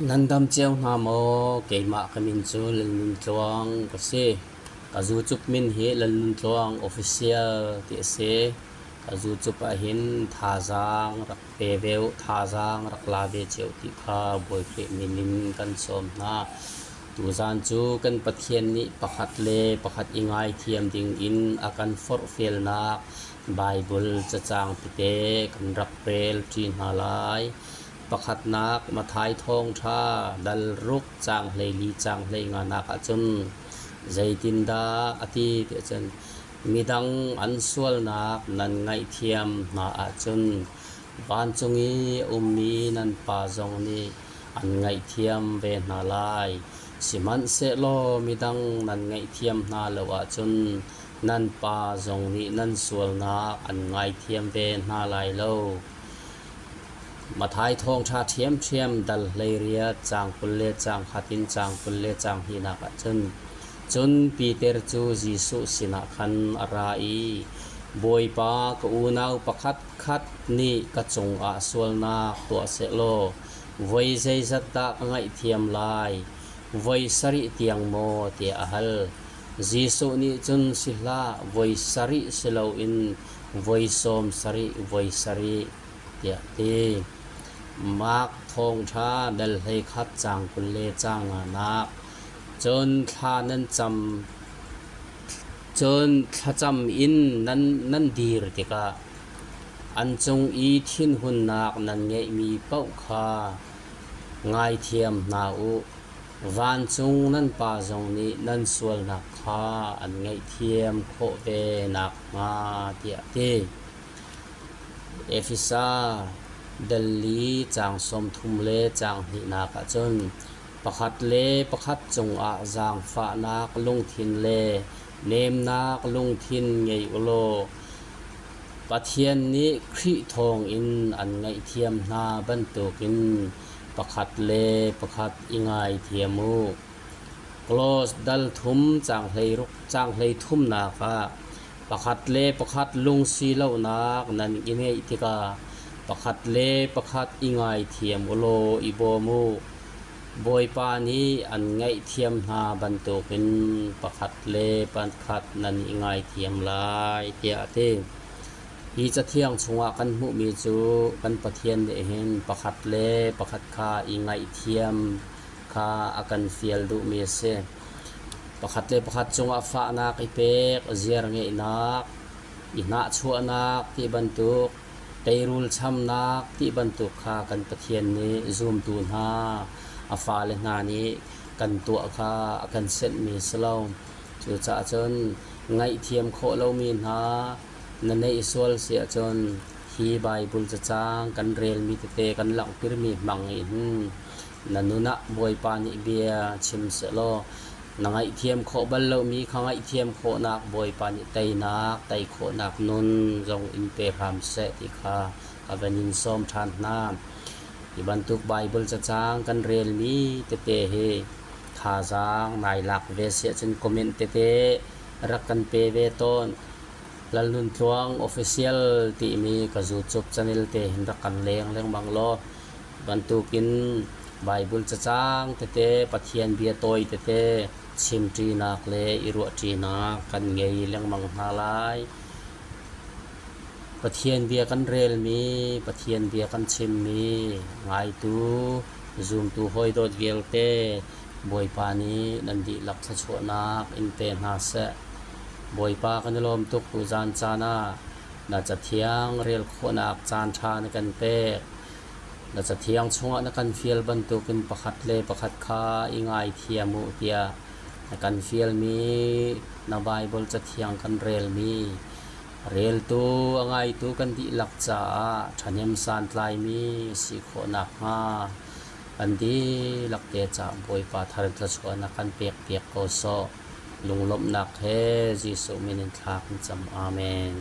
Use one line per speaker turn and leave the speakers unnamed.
Nan dam cio hna maw? Keimah ka min cu Lalnuntluang ka si. Ka zucup min hi Lalnuntluang Official ti a si. Ka zucup ahhin thazaang rak pe ve u, thazaang rak la ve cio ti kha Bawi Khrih min in kan sawm hna. Tuzaan cu kan Pathian nih pakhat le pakhat i ngaithiam dingin a kan forhfialnak Baibal cacang tete kan rak rel ṭi hna lai. Pakhatnak Matthai thawngṭha dal ruk caang 14 caang 15 nak ahcun zeitindah a ti tiah cun midang an sualnak nan ngaihthiam hna ahcun vancung i a ummi nan Pa zong nih an ngaihthiam ve hna lai. Sihmanhsehlaw midang nan ngaihthiam hna lo ahcun nan Pa zong nih nan sualnak an ngaithiam ve hna lai lo. Matthai thawngṭha ṭhiamṭhiam dal 18 caang 20 le caang khat in caang 22 nak ahcun cun Piter cu Jesuh sinah khan a ra i, Bawipa, ka unau pakhatkhat nih ka cungah sualnak tuah sehlaw voi zeizat dah ka ngaihthiam lai? Voi sarih tiang maw? tiah a hal. Jesuh nih cun, Si hlah, voi sarih si loin voi sawm sarih voi sarih tiah a ti. Mark thawngṭha dal 11 caang 20 le caang nganak. Cun thla nan cam cun thlacam in nan dir tikah an cung i thinhunnak nan ngeihmi paoh kha ngaithiam hna u. Vancung nan Pa zong nih nan sualnak kha an ngaihthiam khawh ve nakhnga tiah a ti. Efesa dal li caang 30 le caang hnihnak ah cun pakhat le pakhat cungah zaangfahnak lungthin le nemnak lungthin ngei u law Pathian nih Khrih thawngin an ngaihthiam hna bantukin pakhat le pakhat i ngaithiam u. Close dal thum caang 16 caang 33nak ah pakhat le pakhat lungsi lonak nan i ngeih tikah pakhat le pakhat i ngaithiam u law i bawm u. Bawipa nih an ngaihthiam hna bantukin pakhat le pakhat nan i ngaithiam lai, tiah a ti. Hi Cathiang chungah kan hmuhmi cu kan Pathian nih hin pakhat le pakhat kha i ngaihthiam kha a kan fial duhmi a si. Pakhat le pakhat cungah fahnak i pek, ziarngeihnak, i hnahchuahnak ti bantuk, teirul chamnak ti bantuk kha kan Pathian nih zumtu hna, a fale hna nih kan tuah kha a kan senhmi a si lo. Cucaah cun ngaihthiam khawh lomi hna na neih sual si ahcun hi Baibal cacang kan relmi tete kan langhtermi hmang in na nun ah Bawipa nih bia chim sehlaw na ngaihthiam khawh bal lomi kha ngaihthiam khawhnak Bawipa nih teinak tei khawhnak nun zong in pe hram seh ti kha ka van in sawm ṭhan hna. Hi bantuk Baibal cacang kan relmi tete hi thazaang nai lak ve si ahcun comment tete rak kan pe ve tawn. Lalnuntluang Official timi ka YouTube channel te hin rak kan leng lengmang law bantukin Bible cacang tete Pathian bia tawi tete chimṭinak le i ruahṭinak kan ngei lengmang hna lai. Pathian bia kan relmi, Pathian bia kan chimmi ngaitu, zumtu hawi dawt vialte Bawipa nih nan dihlak thluachuahnak in pe hna seh. Bawipa kan i lawm tuk tuzaan caan ah na Cathiang rel khawhnak caanṭha na kan pek. Na Cathiang chungah na kan fial bantukin pakhat le pakhat kha i ngaithiam u tiah na kan fialmi na Baibal Cathiang kan relmi reltu a ngaitu kan dihlak caah ṭhahnem santlaimi si khawh nakhnga kan dihlak te caah Bawipa thar thluachuahnak kan pekpiak ko sawh. Lunglawmhnak he Jesuh min in thla kan cam. Amen.